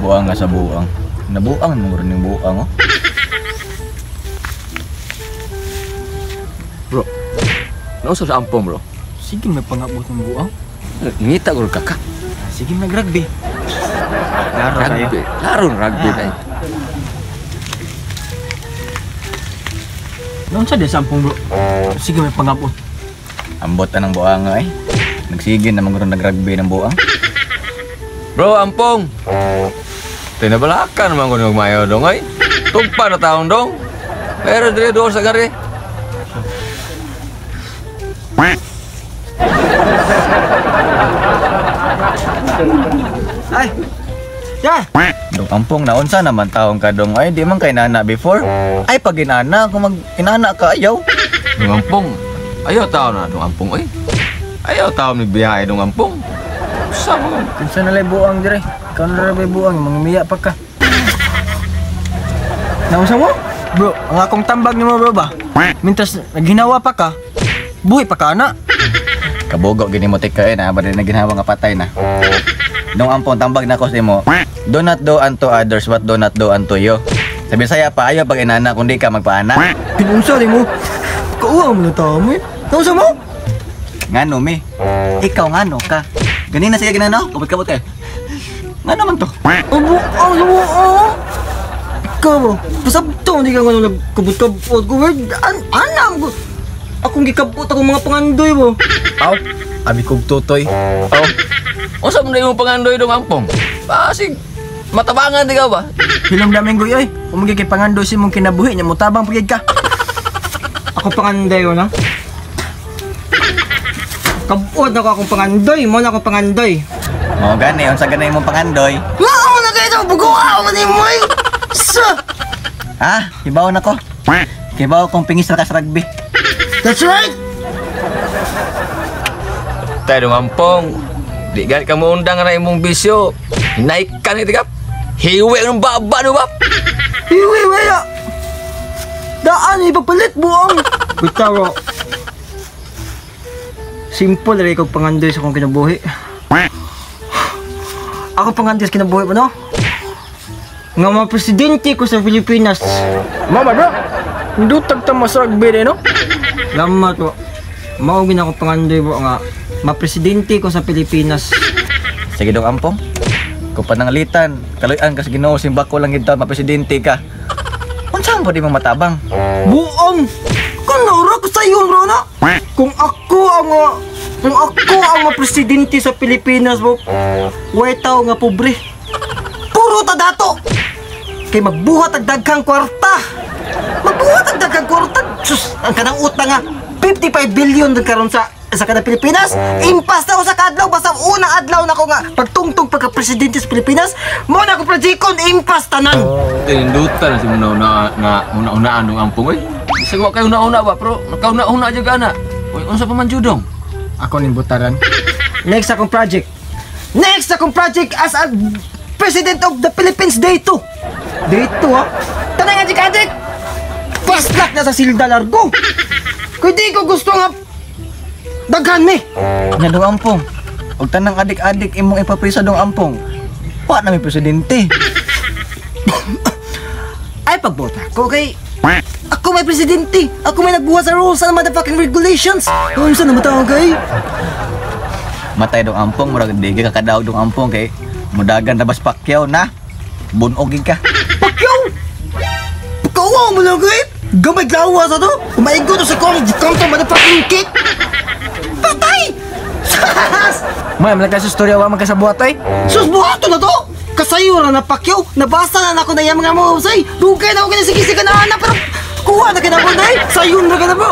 Buang nga sa buang. Nabuang mo rin yung buang oh. Bro. Nausa sa ampong bro. Sige may pangabot ng buang. Ngita ko kaka. Sige nag-rugby. Laro kayo. Rugby. Laro rugby Ah. kay. Noon sa sampung bro. Sige may pangabot. Ambot na ng buang eh. Nagsige na magro nag-rugby ng buang. Bro, ampong. Tinabalakan naman ko nung mayo dong ay. Tugpa na taong dong. Pero dire doon sa gari. Ay. Ya. Dong ampong naunsa naman taong ka dong ay di man kay nana before. Ay pag inana kung mag inana ka ayaw. Dong ampong. Ayaw tao na dong ampong ay. Ayaw tao ni biyahe dong ampong. Sa mo. Kinsa na lay buang dire? Ikaw na rin buang, mangimiya pa ka. Nausa mo? Bro, ang akong tambag nimo bro ba? Mintas naghinawa pa ka, buhi pa ka na. Kabugo gini mo tika eh na ba na ginawa nga patay na. Dong ampong tambag na ko sa imo. Do not do unto others what do not do unto you. Sabi saya pa ayaw pag inana kung di ka magpaana. Pinunsa mo. Kauwa mo na tao mo. Eh. Nausa mo? Ngano mi? Ikaw ngano ka? Ganina siya ginano? Kabot-kabot eh. Ngano man to? Abo, ang buang. Ikaw bro, pasabto hindi ka nga nagkabot-kabot ko. An anam ko. Akong gikabot akong mga pangandoy mo. Aw, abi kog tutoy. Aw. Unsa man imong pangandoy dong ampong? Basig matabangan di ka ba? Hilom daming guy oy. Umagi kay pangandoy si mong kinabuhi nya mo tabang pagid ka. Ako pangandoy ko na. Kabot na ko akong pangandoy, mo na akong pangandoy. Mao gani unsa gani imong pangandoy? Ngao na kayo bugo ni mo. Sa. Ha? Hibaw na ko. Kibaw kong pingis ra ka sa rugby. That's right. Tayo dong ampong. Di gani ka mo undang na imong bisyo. Naik ka ni tigap. Hiwi ng baba no ba? Iwi waya. Daan ipagpalit buong. Bitaw. Simple ra kog pangandoy sa akong kinabuhi. Ako pangandoy sa kinabuhi mo no? Nga mga presidente ko sa Pilipinas. Mama bro, ndutag ta mas rugby din no? Lama to. Mao gin ako pangandoy bro nga mapresidente ko sa Pilipinas. Sige dong ampong. Kung panangalitan, kaluyan ka sa Ginoo simbako lang gid ta mapresidente ka. Unsa man pud imong matabang? Buong! Kunura ko sa iyo bro na. Kung ako ang presidente sa Pilipinas bro, way tao nga pobre. Puro ta dato. Kay magbuhat og daghang kwarta. Magbuhat og daghang kwarta. Sus, ang kanang utang nga 55 billion karon sa kanang Pilipinas. Impas na ko sa kadlaw basta unang adlaw nako nga pagtungtong pagka presidente sa Pilipinas, mo na ako projekon impas tanan. Tinindutan na si una na una-unaan dong ampong oy. Bisag wa kay una-una ba pero nakauna-una jud ka na. Uy, unsa pa man jud dong? Ako ning butaran. Next akong project. Next akong project as a President of the Philippines Day 2. Day 2 ha. Tanay nga adik. Fast luck na sa Silda Largo. Kung di ko gusto nga daghan ni. Nya dong ampong. Og tanang adik-adik imong ipaprisa dong ampong. Wa na may presidente. Ay pagbota ko kay ako may presidente. Ako may nagbuhat sa rules and motherfucking regulations. Unsa na matawag kay? Matay dong ampong, murag di ka kadaog dong ampong kay mudagan na bas Pacquiao na. Bunog gid ka. Pacquiao! Pagkawa mo lang kay. Gamay lawas ato. Umaigo to sa kong kanto motherfucking kick. Patay! Sas! May malaka sa istorya wa man ka sa buhat ay. Sus buhato na to! Kasayo na na Pacquiao. Nabasa na nako na yung mga mo say. Dugay na ako kinasigisi ka na anak pero kuha na kinako na eh. Sayon na ka na bro.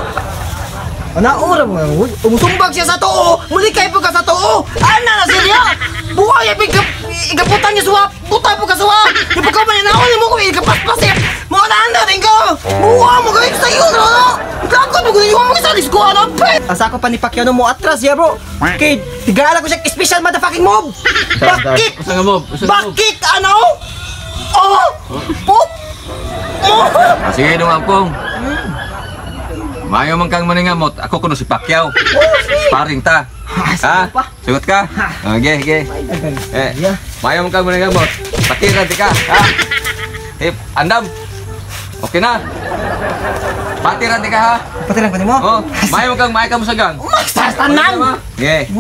Ana ora mo umusumbag siya sa too. Muli kay po ka sa too. Ana na siya. Buhay ay ikaputan niya suwa. Buta po ka suwa. Ipagka man na mo ko ikapaspas siya. Mo na anda rin ko. Buha mo kay sayon na no. Lagot mo kuno mo sa ko ano pe. Asa ko pa ni Pacquiao no mo atras siya bro. Kay tigala ko siya special motherfucking move. Bakit? Unsa nga move? Unsa nga move? Bakit ano? Oh! Pop! Oh! Ah, sige dong ampong. Maayo man kang maningamot, ako kuno si Pacquiao. Sparring ta. Ha? Sugot ka? Okay, okay. Eh, maayo man kang maningamot. Patiran di ka, ha? Hip, andam. Okay na. Patiran di ka ha. Patiran ko nimo. Oh, maayo man kang maayo ka mo sagang. Tanan. Okay.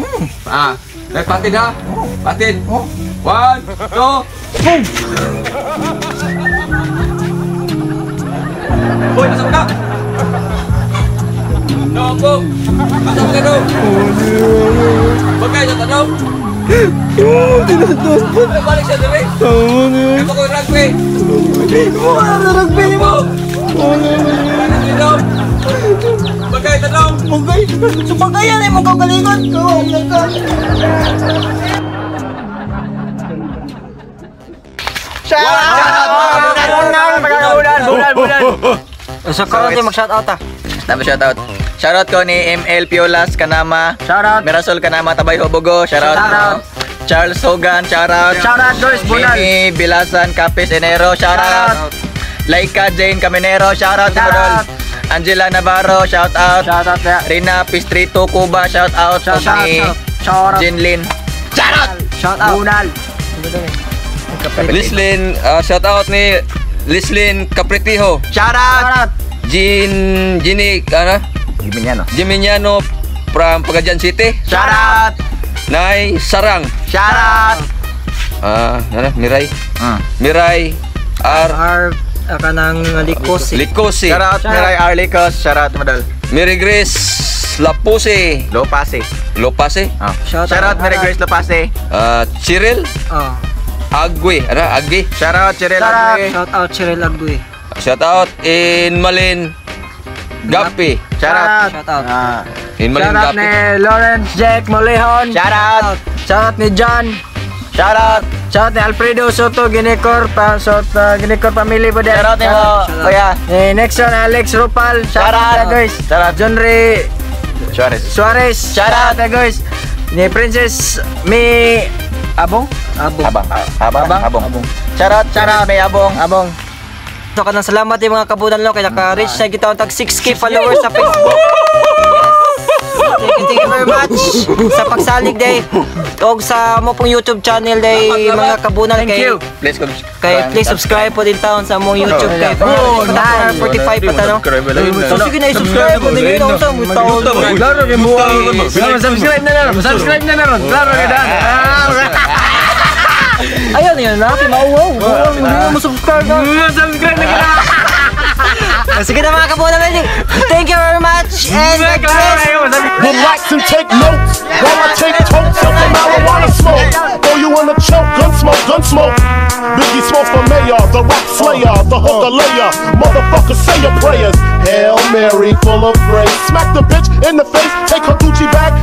Ah, eh, patid ha. Patid. 1, 2, Boom. Hoy, masuk ka. No, po. Masuk ka do. Bagay sa tanong. Balik siya diri. Ay, ko rugby. Wala rugby nimo. Bagay tanong. Bagay. So bagayan ay mong kaugalingon. Oh, ka. Shout out! Bulan, bulan. Sa karon tayo mag-shout out ah. Tama, shout out. Shout out ko ni ML Piolas Kanama. Shout out. Mirasol Kanama Tabay Hobogo. Shout out. Shout out. Charles Hogan, shout out. Shout out, Joyce Bunal. Mimi Bilasan Capis Enero, shout out. Laika Jane Caminero, shout out. Shout out. Angela Navarro, shout out. Shout out ya. Rina Pistrito Cuba, shout out. Shout out. Ni Shout out. Jinlin. Shout out. Shout out. Bunal. Lislin, shout out ni Lislin Capritijo. Shout out. Shout out. Jean, Ginny, ano? Gimignano. Gimignano from Pagadian City. Shout out. Nay Sarang. Shout out. Ano? Miray. Mm. Miray R. R kanang Likosi. Likosi. Shout out Miray Arlicos. Shout out Madal. Mary Grace Lapuse. Lopase. Lopase. Oh. Shout Shout out. out Mary Grace Lopase. Cyril Oh. Agwe. Ano? Agwe. Shout out Cheryl Shout out. Agwe. Shout out Cheryl Agwe. Shout out in Malin Gapi. Shout out. Shout out. Ah. In Malin Shout out Gapi. ni Lawrence Jack Molehon. Shout out. Shout out ni John. Shout out. Shout out ni Alfredo Soto Ginicor pa Soto Ginicor family po din. Shout out ni mo, Kuya. Ni Nexon Alex Rupal. Shout Shout out out. guys. Shout out. John Ray Suarez. Suarez. Shout out. Guys. Ni Princess Mi Abong. Abong. Abang. Abang. Abang. Abong. Shout out. Shout out. May Abong. Abong. So kanang salamat yung mga kabunan lo kay naka-reach na kita tag 6K followers sa Facebook. Yes. Thank you very much sa pagsalig day og sa mo pong YouTube channel day mga kabunan Thank kay you. Please kay please subscribe po din taon sa mong YouTube kay 45 pa tanong. So sige na i-subscribe po din yun sa mo taon. Klaro kay buhay. Subscribe na na ron. Subscribe na na ron. Klaro kay dan. Ayun yun na kay mauwaw. Mo subscribe na. Subscribe na kita. Sige na mga kabunan. Thank you very much and God bless. Relax and take notes while I take totes of the marijuana smoke. Throw you in a choke, gun smoke, gun smoke. Biggie Smalls for mayor, the rap slayer, the hooker layer. Motherfucker, say your prayers. Hail Mary, full of grace. Smack the bitch in the face, take her Gucci bag.